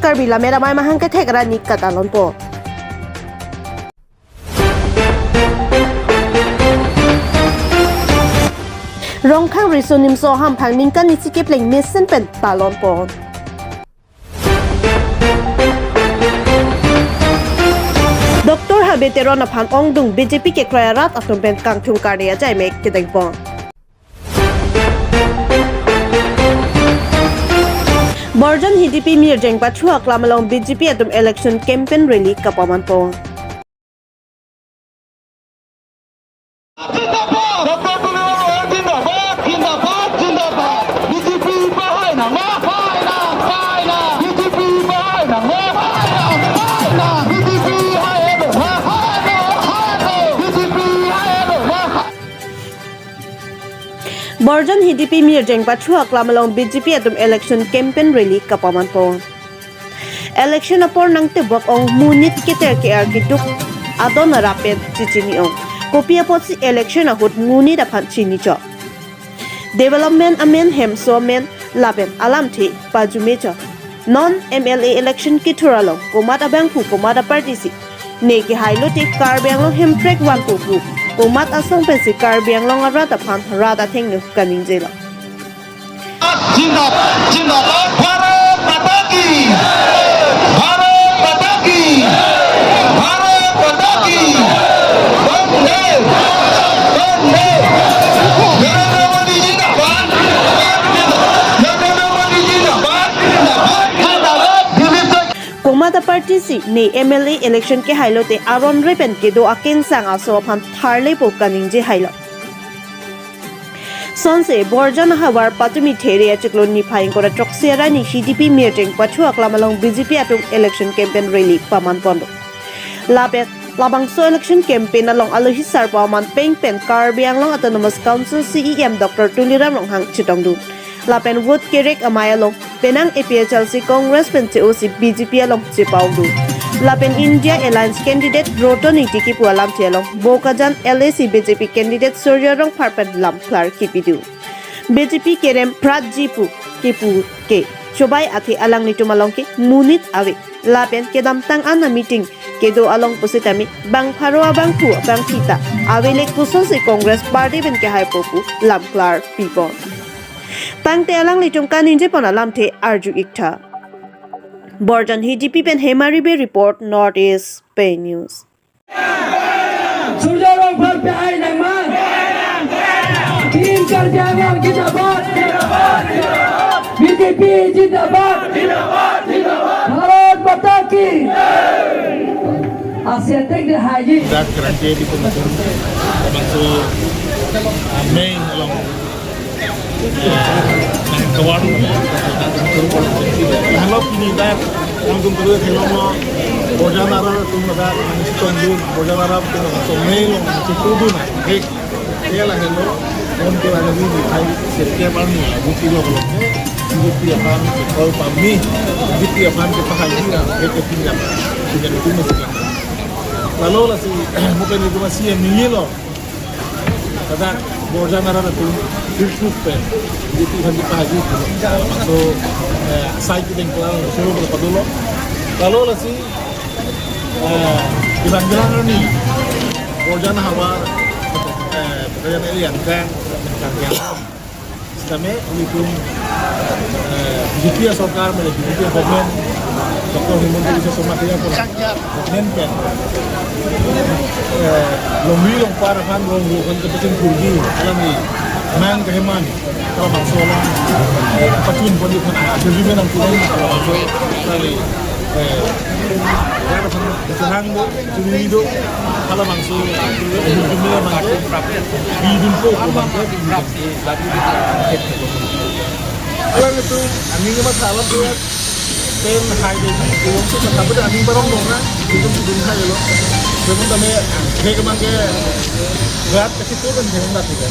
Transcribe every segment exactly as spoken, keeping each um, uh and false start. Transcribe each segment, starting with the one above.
Karbi Lammet Amei mahang kethek arni katalonpo. Rongkhang Riso Nimso Ahamphang ningkan isi kepleng mesen pen talonpo. Doctor Habe Teron aphan ongdung B J P kekroi arat atum pen kangthum karni ajai mek kedengpo. Borjan Hidipi Mirjeng Pachu Aklam along B J P atum election campaign rally kapamanpo. Zindabad! Doctor Tuliram Ronghang zindabad, zindabad, zindabad. B J P pahai nang ma? Pahai nang, pahai nang. B J P pahai nang ma? Pahai nang, pahai nang. B J P hai edo ma? Hai edo, hai edo. B J P hai edo ma? Borjan Hidipi Mirjeng Pachu Aklam along B J P atum election campaign rally kapamanpo. Election apor nangtebok ong monit keter ke-ar keduk adon arap pen chechini ong. Kopi apotsi election ahut monit aphan chinichok? Development amen, hemso amen lapen alamthe pajumechok. Non M L A election kethur along komat abangphu komat aparty si ne kehailote Karbi Anglong hemprek vanpo pu komat asong pensi Karbi Anglong arat aphan rat athengno kaningjelo. Zindabad, zindabad, Bharat Mata ki, Bharat Mata ki, Bharat Mata ki, Vande, Vande, Narendra Modi zindabad, Narendra Modi zindabad, zindabad, zindabad, Dilip Sing. Komat aparty si ne M L A election kehailote aron re pen kedo akengsang aso aphan tharlepo kaningje hailo. Sonse Borjan ahavar Patumi There achiklo niphai ingkoi ra throksi arni Hidipi Mirjeng Pachu Aklam along B J P atum election campaign rally pamanponlo. Lapen labangso election campaign along alohi sarpo aman peng pen Karbi Anglong Autonomous Council C E M Doctor Tuliram Ronghang chetongdun. Lapen vote kerek amei along penang A P H L C Congress pen che-osi B J P along chepaudun. Lapen India Alliance candidate Roton Engti kipu alamthe along Bokajan L A C B J P candidate Surjya Rongphar pen lamklar kipidun. B J P kerem phratji pu kipu ke chobai athe alanglitum along ke monit ave. Lapen kedamtang an a-meeting kedo along pusitame bang pharo abangphu abangphi ta avele, kosonsi Congress party pen kehaipo pu lamklar pipon. Tangte alanglitum kaningjepon alamthe arju iktha. Borjan Hidipi pen Hemari Bey report, North East Pei News. Surjya Rongphar pahai nang ma? Team Karbi Anglong zindabad. B J P zindabad. Bharat Mata ki. Asia tek de haji. Dak kerangke di pemukul bangso, ah, main along Kawar. Halo pini dak, langsung terus hello mo. Borjan arat atum dak, langsung dun, Borjan arat atum langsung main, langsung tudu na. Hek, ya lah hello. Om ke lagi di hai, setiap kali ni, buti lo kalau. Buti aphan, kalau pami, buti aphan kita haji lah, hek ketinggal. Tinggal itu masih kan. Lalu lah si, mungkin itu masih yang nilai lo. Ladak Borjan arat atum hirkuk pen B J P aphan kepahaji. So, eh, sai kedeng kelang solo berapa dulu. Lalu lasi, eh, iban bilang ni Borjan havar, eh, pekerjaan ini yang kan, yang kan. Kami mendukung, eh, B J P sorkar, mene B J P government, Doctor Himanta Biswa Sarma Kaya pura government pen, eh, longri longpar aphan, longri aphan kepenting kurgi, alam ni, nang keheman, kalau bangso alam, eh, pachun pon di aphan, ah, jadi menang kurang, kalau bangso, kali, eh, ya, aphan, kesenang do, curi do, kalau bangso, eh, jumlah bangso, di jumpo, bangso, di jumpo. Alanglitum aning ma thalam tuat pen hai de, yung si mata pada aning barong dong na, itu pun hai lo. Memang kami, kayak kemang ke berat ke situ kan, memang tak juga.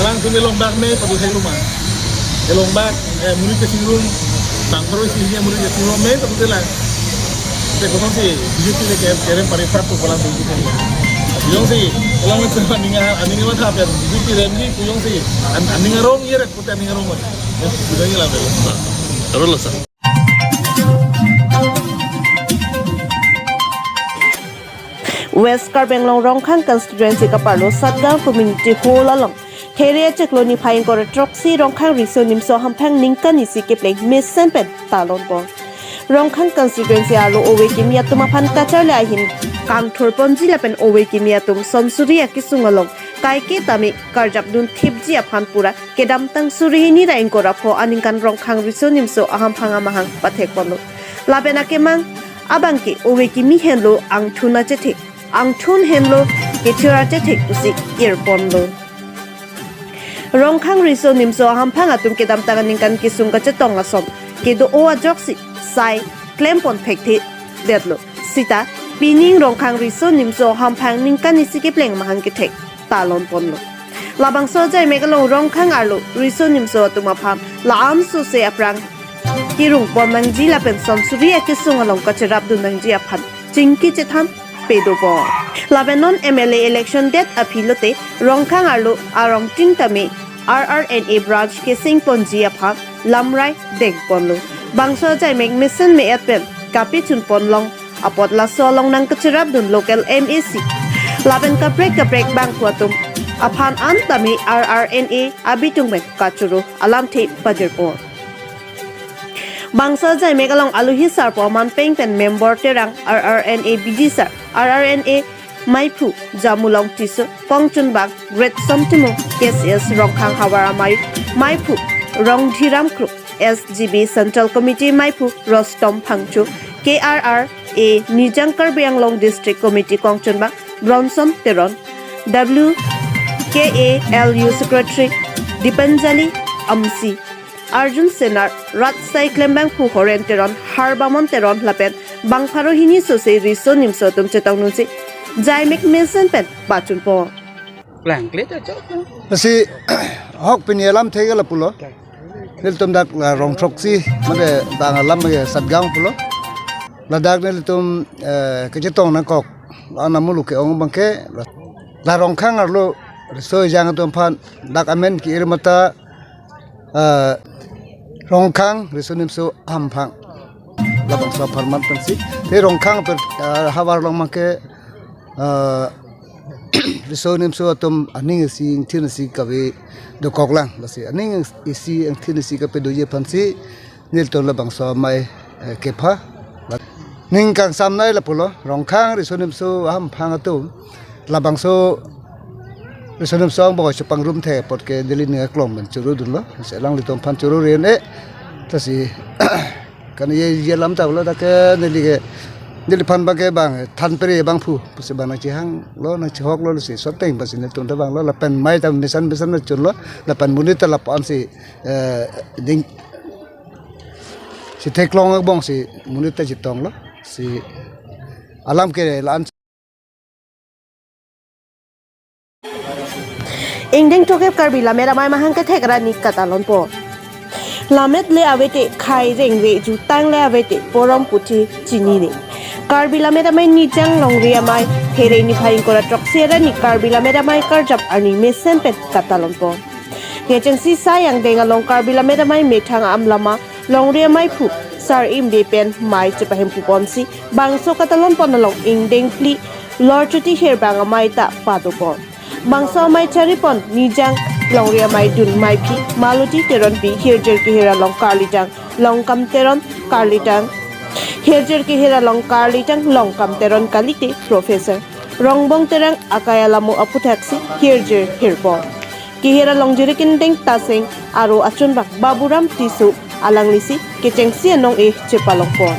Alangtum elongbak me, padu hai rumah. Elongbak, eh, muri ke singrum, tangkro isinya muri ke singrum me, tak betul lah. Te kosonsi, B J P le ke, kerem pari prap tu palang tu kita. Jongsi, alanglitum aning, aning ma tha pen, B J P remji, jongsi, an-, aning arong ye ret, pute aning arong mat. Ya, sudah ye lah, bel. Terus lah, sir. West Karbi Anglong Rongkhang constituency kaparlo Satgaon Community Hall along There achiklo niphai ingkoi ra throksi Rongkhang Riso Nimso Ahamphang ningkan isi kepleng mesen pen talon pon. Rongkhang constituency arlo ove kimi atum aphan kacharli ahin kangthur ponji lapen ove kimi atum son suri akesung along kaike tame karjap dun thipji aphan pura kedamtang suri hini ra ingkoi ra pho aningkan Rongkhang Riso Nimso Ahamphang amahang pathek ponlo. Lapen akemang abangke ove kimi henlo angthun achethek, angthun henlo kethir achethek pusi ir ponlo. Rongkhang Riso Nimso Ahamphang atum kedamtang aningkan kesung kachetong ason kedo-o ajoksi sai klem pon thekthe detlo. Sita pining Rongkhang Riso Nimso Ahamphang ningkan isi kepleng amahang kethek talon ponlo. Labangso ajaimek along Rongkhang arlo Riso Nimso atum aphan la-an sose aphrang kerung pon nangji lapen son suri akesung along kacherap dun nangji aphan chingki chethan pedo pon. Lapen non M L A election det aphi lote Rongkhang arlo arong ting tame R R N A branch kesing ponji aphan lamrai deng ponlo. Bangso ajaimek mesen me-et pen kapechun pon long apot laso along nangkacherap dun local M A C lapen kaprek kaprek bangphu atum aphan an tame R R N A abitung pen kachoro alamthe pajir pon. Bangso ajaimek along aluhi sarpo aman peng pen member Terang, R R N A B D sir, R R N A maiphu Jamulong Tisso, kongchunbang Greatson Timung, K C S Rongkhang havar amei maiphu Rongdhiram Kro, S G B Central Committee maiphu Rostom Phangcho, K R R A Nijang Karbi Anglong District Committee kongchunbang Bronson Teron, W K A L U Secretary Dipanjali Amsi, Arjun Senar, rat sai klembangphu Horen Teron, Harbamon Teron lapen bang pharo hini sose Riso Nimso atum chetong dunsi jaimek mesen pen pachun pon. Klangkle ta chok. Lasi hok pini alamthe ke lapulo. Nelitum dak la rong throksi, mane bang alam ke Satgaon pulo. Ladak nelitum, eh, kechetong nangkok. La-an amuluk ke-ong abangke la Rongkhang arlo riso ejang atum aphan dak amen ke-ir mata, eh, Rongkhang Riso Nimso Ahamphang. Labangso apharman pensi. Te Rongkhang per, eh, havar along abangke, eh, Riso Nimso atum aning isi ingthin isi kave dokoklang. Lasi aning isi ingthin isi kapedoji aphansi nelitum labangso amei, eh, kepha. Ning kangsamnei lapulo, Rongkhang Riso Nimso Ahamphang atum labangso Riso Nimso angbong chepangrum the apot ke neli ning aklong pen choro dunlo. Lasi alanglitum aphan choro ri-en-e. Lasi kani ye ye lam ta lo dak ke neli ke, neliphan abangke bang than pere bangphu pusi bang nangchehanglo nangchehoklo, lasi soteng pusi nelitum ta banglo lapen mei ta mesan mesan nangchunlo lapen monit ta lapu-an si, eh, ding si theklong angbong si monit ta chetonglo si alam ke la-an. Ingdeng thokep Karbi Lammet Amei amahang kethek ra ni katalon pon. Lammet le avete khai rengre, jutang le avete porom puthi chinine. Karbi Lammet Amei Nijang Longri Amei Phere niphai ingkoi ra throksi arni Karbi Lammet Amei karjap arni mesen pen katalon pon. Kechengsi sai angdeng along Karbi Lammet Amei methang amlama Longri Amei phu Sar Imbe pen mei chepahemphu ponsi bangso katalon pon along ingdeng phli Lorchuti Hirbang Amei ta pado pon. Bangso amei chari pon Nijang Longri Amei dun meiphi Maloti Teronpi, hirjir kehir along karlitang Longkam Teron, karlitang hirjir kehir along karlitang Longkam Teron kalite Professor Rongbong Terang akai alamo aphuthaksi hirjir hirpon. Kehir along jirik ingdeng Tasing aro achunbang Baburam Tisso alanglisi kechengsi anong-e chepalong pon.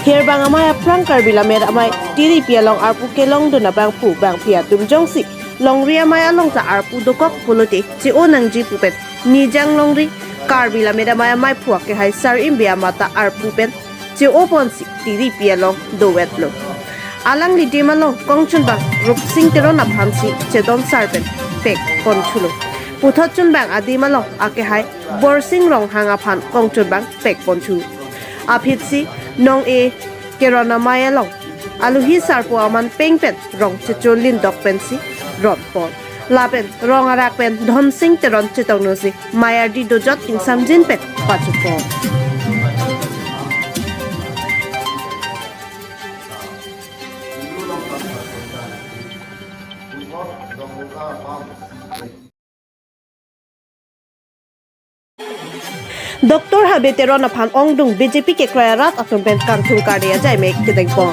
Hirbang Amei aphrang Karbi Lammet Amei tiripi along arpu kelong dun abangphu bangphi atum jongsi Longri Amei along ta arpu dokok pulote che-o nangji pu pen Nijang Longri Karbi Lammet Amei ameiphu akehai Sar Imbe amat ta arpu pen che-o ponsi tiripi along doveklo. Alangli adim along kongchunbang Rupsing Teron aphansi chedon sar pen pek ponthulo. Puthot chunbang adim along akehai Borsing Ronghang aphan kongchunbang pek ponthu. Aphitsi nong-e Keron Amei along aluhi sarpo aman peng pen rong chechun lindok pensi ron pon. Lapen rong arak pen Dhonsing Teron chetong nangsi mei ardi dojot ingsamjin pen pachupon. Doctor Habe Teron aphan ongdung B J P kekroi arat atum pen kangthur kardi ajaimek kedengpon.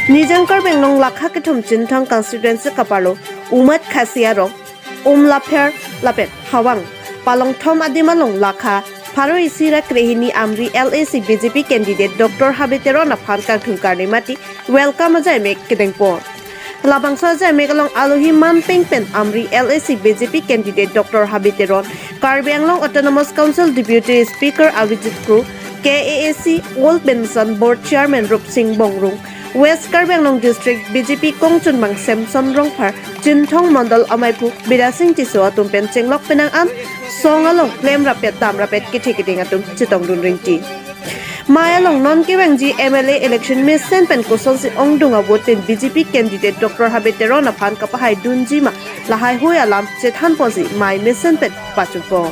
Nijang Karbi Anglong lakha kethom Chinthong constituency kaparlo Umad Khasi arong Umlapher lapen Hawang palongthom adim along lakha pharo isi ra krehini Amri L A C B J P candidate Doctor Habe Teron aphan kangthur kardi mati welcome ajaimek kedengpon. Labangso ajaimek along alohi manpeng pen Amri L A C B J P candidate Doctor Habe Teron, Karbi Anglong Autonomous Council Deputy Speaker Abhijit Kro, K A A C Old Pension Board Chairman Rupsing Bongrung, West Karbi Anglong District B J P kongchunbang Samson Rongphar, Chinthong Mondol amaiphu Bidya Sing Tisso atum pen chenglok penang an song along klem rapet dam rapet kethe keding atum chetongdun ringti. Mei along non kevangji M L A election mesen pen kosonsi ongdung a-vote pen B J P candidate Doctor Habe Teron aphan kapahaidunji ma lahaihui alam chethanponsi mei mesen pen pachunpon.